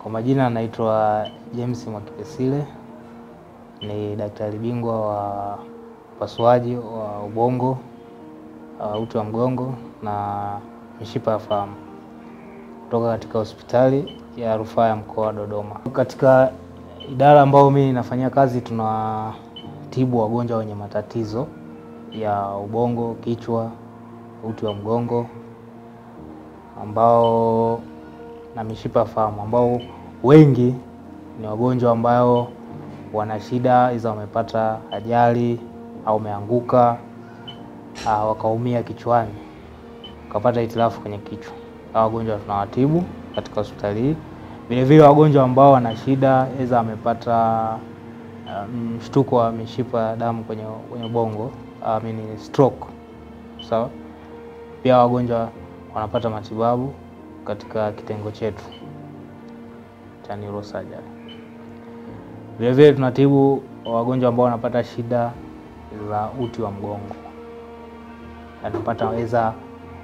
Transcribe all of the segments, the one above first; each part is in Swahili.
Kwa majina naitwa James Mwakipesile, ni daktari bingwa wa upasuaji wa ubongo, uti wa mgongo na mishipa ya fahamu kutoka katika hospitali ya rufaa ya mkoa wa Dodoma. Katika idara ambayo mimi nafanyia kazi, tunatibu wagonjwa wenye matatizo ya ubongo, kichwa, uti wa mgongo ambao na mishipa ya fahamu, ambao wengi ni wagonjwa ambao wana shida hizo, wamepata ajali au wameanguka, wakaumia kichwani, wakapata hitilafu kwenye kichwa. Hao wagonjwa tunawatibu katika hospitali hii. Vile vile wagonjwa ambao wana shida hizo, wamepata mshtuko wa mishipa ya damu kwenye ubongo, I mean stroke. Sawa? Pia wagonjwa wanapata matibabu katika kitengo chetu cha neurosurgery. Vile vile tunatibu wagonjwa ambao wanapata shida za uti wa mgongo. Wanapata weza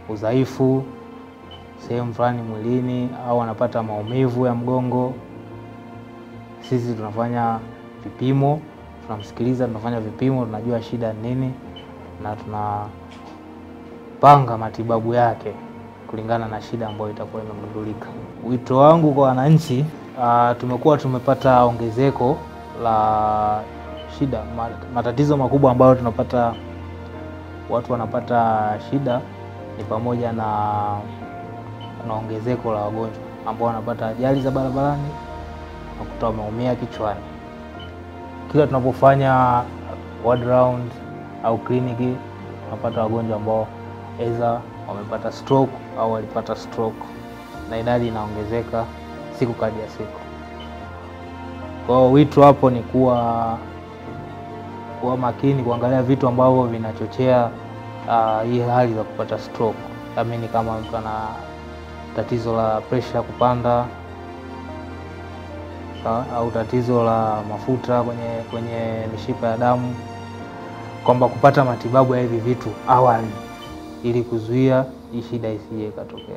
udhaifu sehemu fulani mwilini au wanapata maumivu ya mgongo. Sisi tunafanya vipimo, tunamsikiliza, tunafanya vipimo, tunajua shida nini na tunapanga matibabu yake kulingana na shida ambayo itakuwa imegundulika. Wito wangu kwa wananchi, tumekuwa tumepata ongezeko la shida, matatizo makubwa ambayo tunapata, watu wanapata shida ni pamoja na kuna ongezeko la wagonjwa ambao wanapata ajali za barabarani na kuta wameumia kichwani. Kila tunapofanya ward round au kliniki tunapata wagonjwa ambao either wamepata stroke au walipata stroke, na idadi inaongezeka siku kadi ya siku. Kwa hiyo wito hapo ni kuwa makini, kuangalia vitu ambavyo vinachochea hii hali za kupata stroke. Amini kama mtu ana tatizo la pressure kupanda, sawa, au tatizo la mafuta kwenye mishipa ya damu, kwamba kupata matibabu ya hivi vitu awali ili kuzuia hii shida isije ikatokea.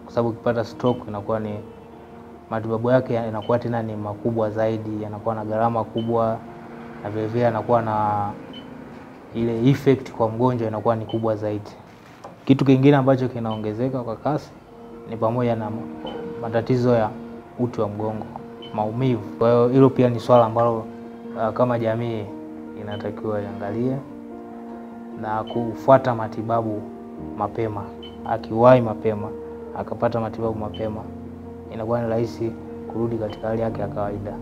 Kwa sababu ukipata stroke inakuwa ni matibabu yake yanakuwa tena ni makubwa zaidi, yanakuwa na gharama kubwa, na vile vile yanakuwa na ile effect kwa mgonjwa inakuwa ni kubwa zaidi. Kitu kingine ambacho kinaongezeka kwa kasi ni pamoja na matatizo ya uti wa mgongo, maumivu. Kwa hiyo hilo pia ni swala ambalo kama jamii inatakiwa iangalie na kufuata matibabu mapema. Akiwahi mapema, akapata matibabu mapema, inakuwa ni rahisi kurudi katika hali yake ya kawaida.